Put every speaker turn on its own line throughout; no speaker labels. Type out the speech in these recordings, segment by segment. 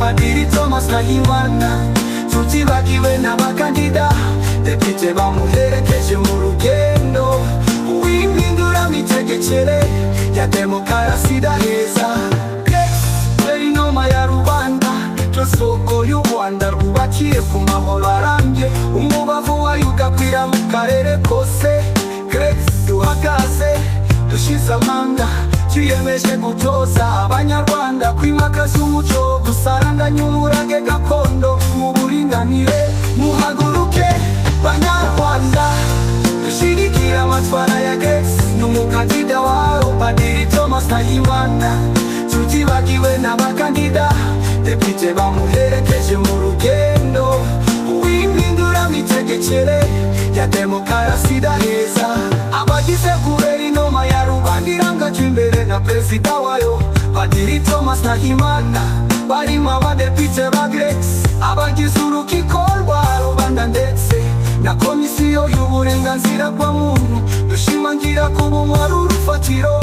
Padiri Thomas Nahimana, tutibagiwe n'abakandida depite bamuherekeje mu rugendo w'impinduramitegekere ya demokarasi idaheza. GREX, Guverinoma ya rubanda, cyo soko y'u Rwanda rwubakiye ku mahoro arambye, umubavu wayo ugakwira mu karere kose. GREX duhagaze dushize amanga, twiyemeje gutoza Abanyarwanda kwimakaza umuco wo gusaranganya umurage gakondo mu buringanire. Muhaguruke Banyarwanda, dushyigikira amatwara ya GREX n'umukandida wawo Padiri Thomas Nahimana, tutibagiwe n'abakandida depite bamuherekeje mu rugendo w'impinduramitegekere ya demokarasi idaheza. Abagize Guverinoma ya rubanda irangajwe imbere na perezida wayo Padiri Thomas Nahimana, barimo abadepite ba GREX, abagize urukiko rwa rubanda ndetse na Komisiyo y'uburenganzira bwa muntu, dushimangira ko ubumwe ari urufatiro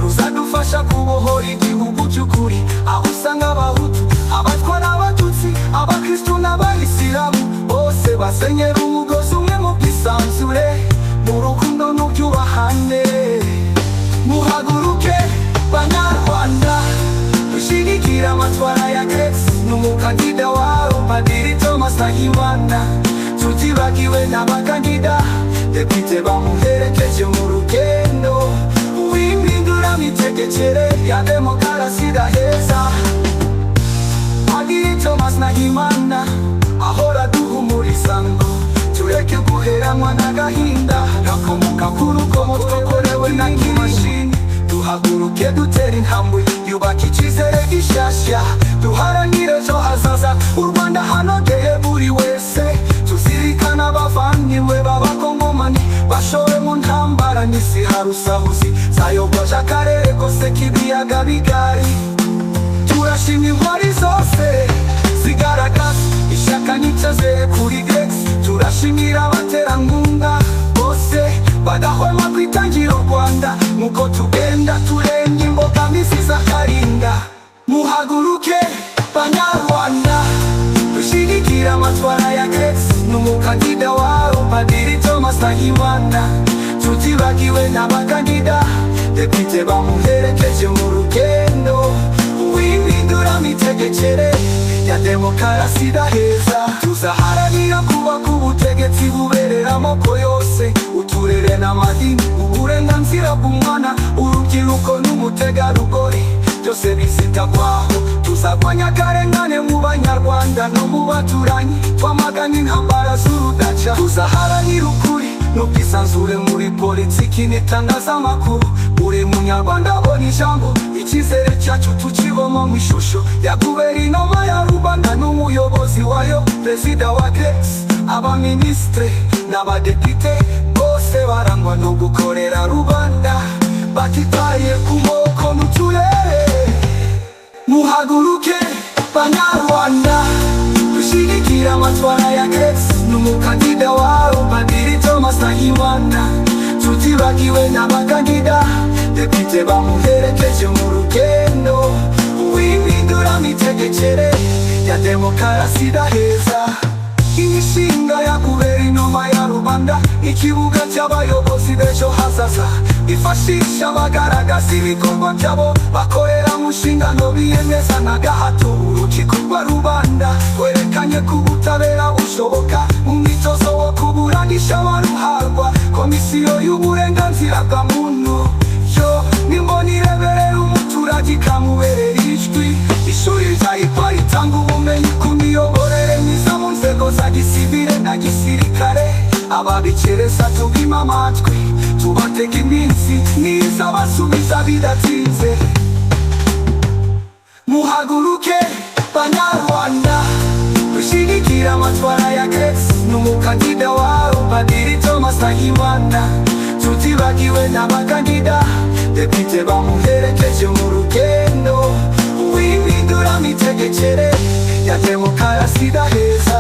ruzadufasha kubohora igihugu cy'ukuri, aho usanga Abahutu, Abatwa n'Abatutsi, Abakristu n'Abayisilamu bose basenyera umugozi umwe mu bwisanzure, mu rukundo n'ubwubahane. Muhaguruke Banyarwanda, dushyigikira amatwara ya GREX n'umukandida wawo Padiri Thomas Nahimana, tutibagiwe n'abakandida depite bamuherekeje mu rugendo w'impinduramitegekere ya demokarasi idaheza. Padiri Thomas Nahimana ahora duhumuriza ngo tureke guheranwa n'agahinda gakomoka ku rugomo twakorewe na kimashini, duhaguruke dutere intambwe yubaka icyizere gishyashya, duharanire ejo hazaza u Rwanda hanogeye buri wese, tuzirikana abavandimwe b'Abakongomani bashowe mu ntambara n'isiharusahuzi zayogoje akarere kose k'ibiyaga bigari. Turashima intwari zose zigaragaza ishyaka n'icyizere kuri GREX. Turashimira abaterankunga bose badahwema kwitangira u Rwanda nkuko tugenda turenga imbogamizi z'akaringa. Muhaguruke Banyarwanda, dushyigikira amatwara ya GREX n'umukandida wawo Padiri Thomas Nahimana, tutibagiwe n'abakandida depite bamuherekeje mu rugendo w'impinduramitegekere ya demokarasi idaheza. Tuzaharanira kubaka ubutegetsi buberera amoko yose, uturere n'amadini, uburenganzira bw'umwana, urubyiruko n'umutegarugori byose bizitabwaho. Tuzarwanya akarengane mu Banyarwanda no mu baturanyi, twamagana intambara z'urudaca. Tuzaharanira ukuri n'ubwisanzure muri politiki n'itangazamakuru, buri Munyarwanda abona ijambo. Icyizere cyacu tukiboma mu ishusho ya Guverinoma ya rubanda n'umuyobozi wayo, perezida wa GREX, abaminisitiri n'abadepite bose barangwa no gukorera rubanda batitaye ku moko n'uturere. Muhaguruke Banyarwanda, dushyigikira amatwara ya GREX n'umukandida wawo Padiri Thomas Nahimana, tutibagiwe n'abakandida depite bamuherekeje mu rugendo w'impinduramitegekere ya demokarasi idaheza. Imishinga ya Guverinoma ya rubanda, ikibuga cy'abayobozi b'ejo hazaza, ifashisha bagaragaza ibikorwa byabo bakorera mu nshingano biyemeza na gahato. Urukiko rwa rubanda rwerekanye ko ubutabera bushoboka mu mwitozo wo kuburanisha baruharwa. Komisiyo y'uburenganzira bwa muntu yo nimbona ireberera umuturage ikamuberera ijwi. Ishuri rya IPA ritanga ubumenyi ku miyoborere myiza mu nzego za gisivile na gisirikare. Ababikereza tubima amatwi, tubatega iminsi niza basubiza bidatinze. Muhaguruke Banyarwanda, dushyigikira amatwara ya GREX n'umukandida wawo Padiri Thomas Nahimana, tutibagiwe n'abakandida depite bamuherekeje mu rugendo w'impinduramitegekere ya demokarasi idaheza.